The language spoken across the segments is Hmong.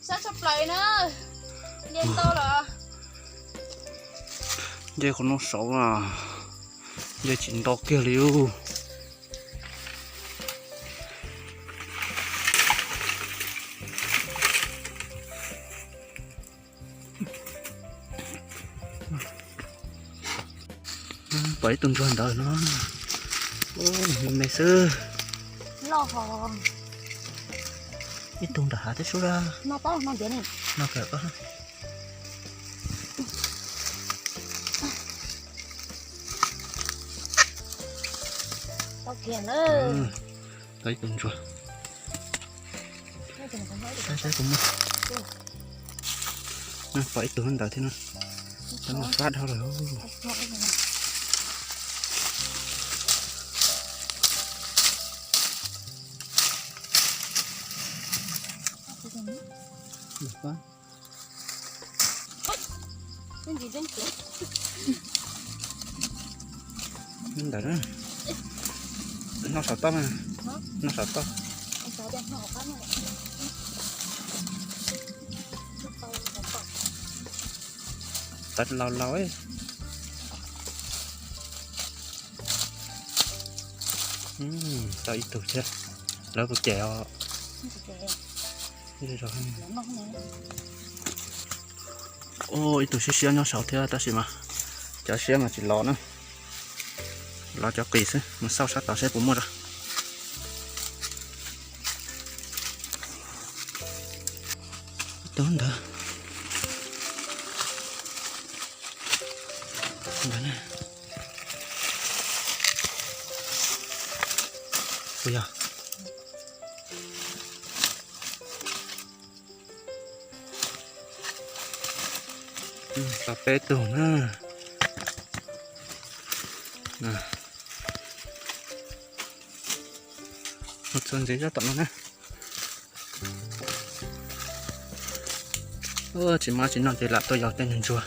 Sab tshaj plaws na, nce ntau lawm. Nce qhov no saud, nce tsis nto kiag li ub. Pom ib tug ntsuag ntawd no, me me xwb. Ib tug nram hav thiab sub. No kawm koj. Tau ib tug ntsuag. Saib saib puas muaj. Pom ib tug ntawd thiab no. Cov no fab dhau lawm. Ntawd, noj saum toj, noj saum toj. Tawv laus laus. Tau ib tug thiab. Lawv puas cem os? Ib tug siab siab nyob saud thiab tab sis mas cov siab mas tsis los na. Los cov qis xwb, mus xauj sab tod seb puas muaj. Ib tug ntawd. Ntawd na. Puas yog? Tau peb tug na. Mus txog ntxiv zaj tom no na. Tsis muaj tsis noj ces lam tuaj yos tej ntsuag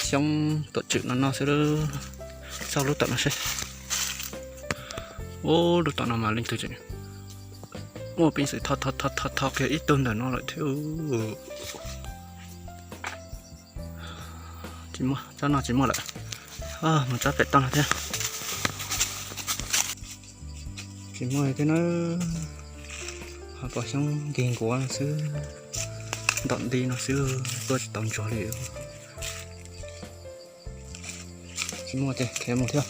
xyoob tuam tswm no noj xwb. Xauj lub tom no seb. Ub, lub tom no mas leej twg tseem muaj peev xwm tho tho tho kiag ib tug ntawm no lawm thiab. Tsis muaj, tsob no tsis muaj lawm. Mus tsob pem toj no thiab. Tsis muaj li thiab na. Ho pom xyoob nkig nkuav no xwb, ntom nti no xwb, tuaj tsis tau ntsuag li. Tsis muaj ces khiav mus thiab.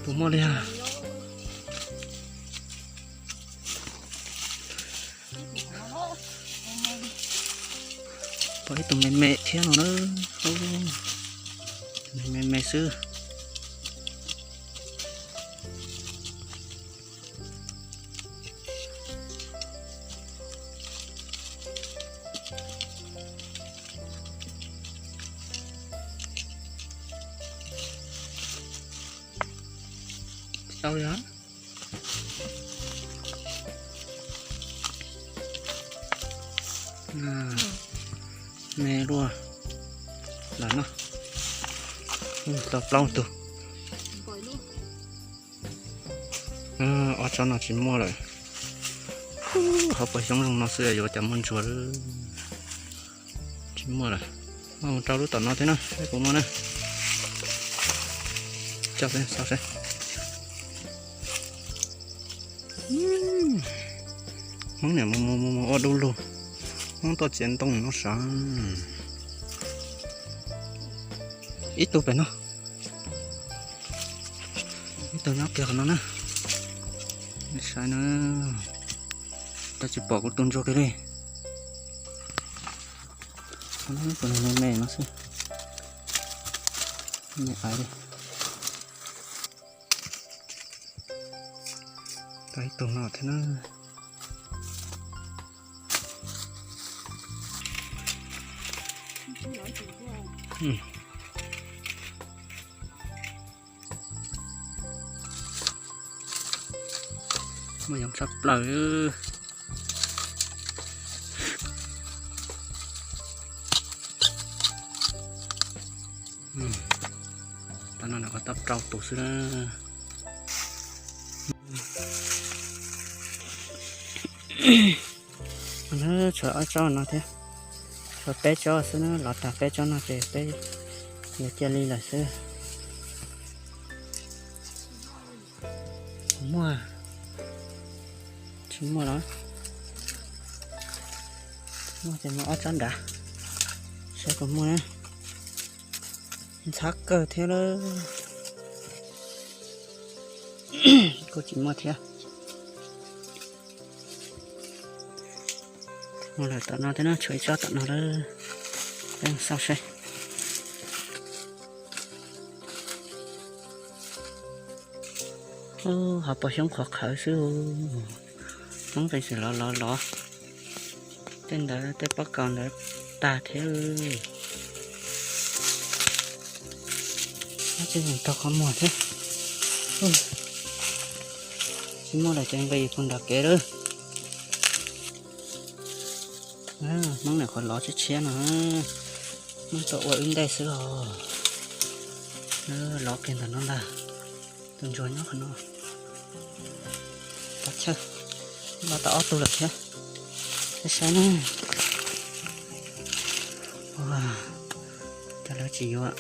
Puas muaj li os? Pom ib tug me me thiab no na. Me me xwb. Tau yog. Me luaj. Lam no. Tau plaub tug. Ob tsob no tsis muaj lawm. Hauv paus xyoob zoo no xwb yuav cas muaj ntsuag. Tsis muaj lawm. Mus rau lub tom no thiab na, seb puas muaj na. Coj seb, xauj seb. Hmoob niam mus mus mus mus ua du lug, Hmoob tuaj txiav ntoo no sav. Ib tug pem no, ib tug nyob kiag qhov no na. Saib na, cas tsis pom kuv tus ntsuag kiag li. Tus me me no xwb, me aiv li. Tau ib tug no thiab na. Muaj yoov tshaj plaws. Tam no nws qhov tau rau tus xwb na. Tshuav ob tsob no thiab, tshuav peb tsob xwb na, lov tag peb tsob no ces peb yuav cia li lawm xwb. Muaj, tsis muaj los? Muaj ces muaj ob tsob nrad, saib puas muaj na. Ntxhab kawg thiab lawm. Kuj tsis muaj thiab. Muaj lawm tom no thiab na, tshuav ib tsob tom no lawm. Peb xauj seb. Ho pom xyoob qhuav qhawv xwb. Hmoob qis xwm lov lov lov. Tej ntawd tej pob kos ntawd tag thiab. Tsis tau qhov muag thiab. Tsis muaj lawm ces nqis puag nram kev lawm. Hmoob nim qhuav lov tshiab tshiab no, Hmoob tuaj ua wb ntej xwb os. Lov kiag ntawm no ntag. Tus ntsuag nyob qhov no. Pov chawj, lov tau ob tug lawm thiab. Saib saib na. Ua, cas lawv tsis yuav.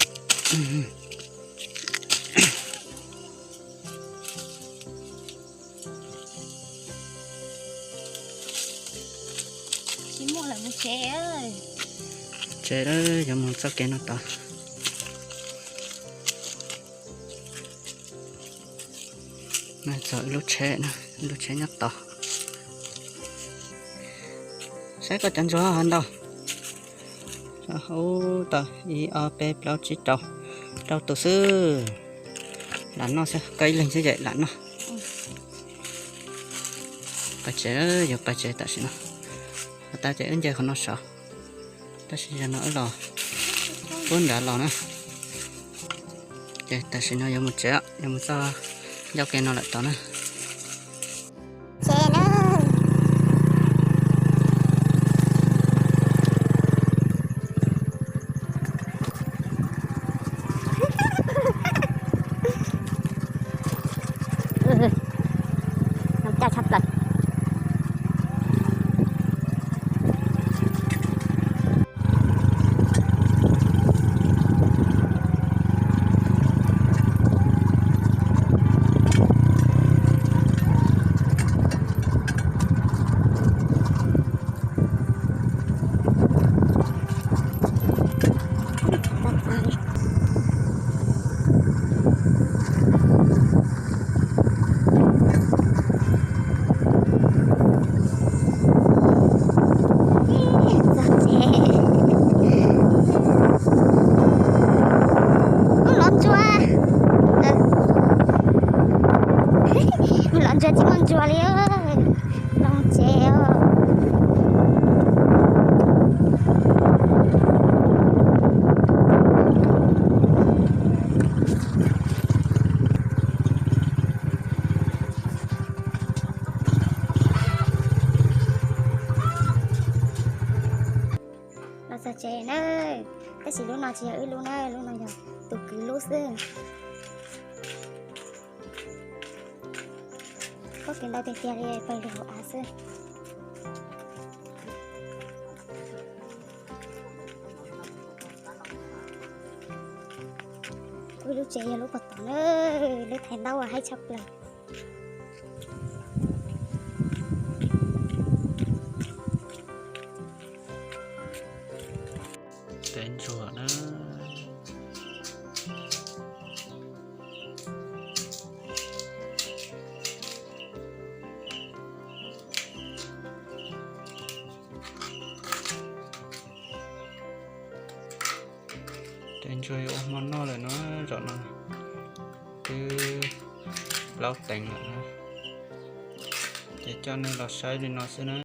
Tsis muaj lawm, mus tsev. Tsev lawm, yuav mus txoj kev no tod. Txog ib lub tsheb, ib lub tsheb nyob tod. Saib koj cov ntsuag ho ntau. Ub, tau ib ob peb plaub tsib rau, rau tus xwb. Lam noj xwb, koj ib leeg xwb ces lam noj. Pais tsev, yuav pais tsev tam sim no. Has tas ces wb nce qhov no saud. Tab sis zaum no wb los puag nrad los na. Ces tam sim no yuav mus tsev, yuav mus txoj ncauj ke no lawm tod na. Tsev na. Caj tshaj plaws. Txog tsev. Ub, lov ntsuag. Lov ntsuag tsis muaj ntsuag li. Los tsev os. Los txog tsev na, tab sis lub no tsis yog wb lub na, lub no yog tus kwv lub xwb. Pob kws ntau tiag tiag li, pawg lug hauv av xwb. Wb lub tsev yog lub puag tod na, lub thaiv ntaub uas haib tshaj plaws. Tev ntsuag na. Tev ntsuag yuav ua hmo noj lawm no, zaum no twb plaub teev lawm na. Ces coj nej los saib li no xwb na.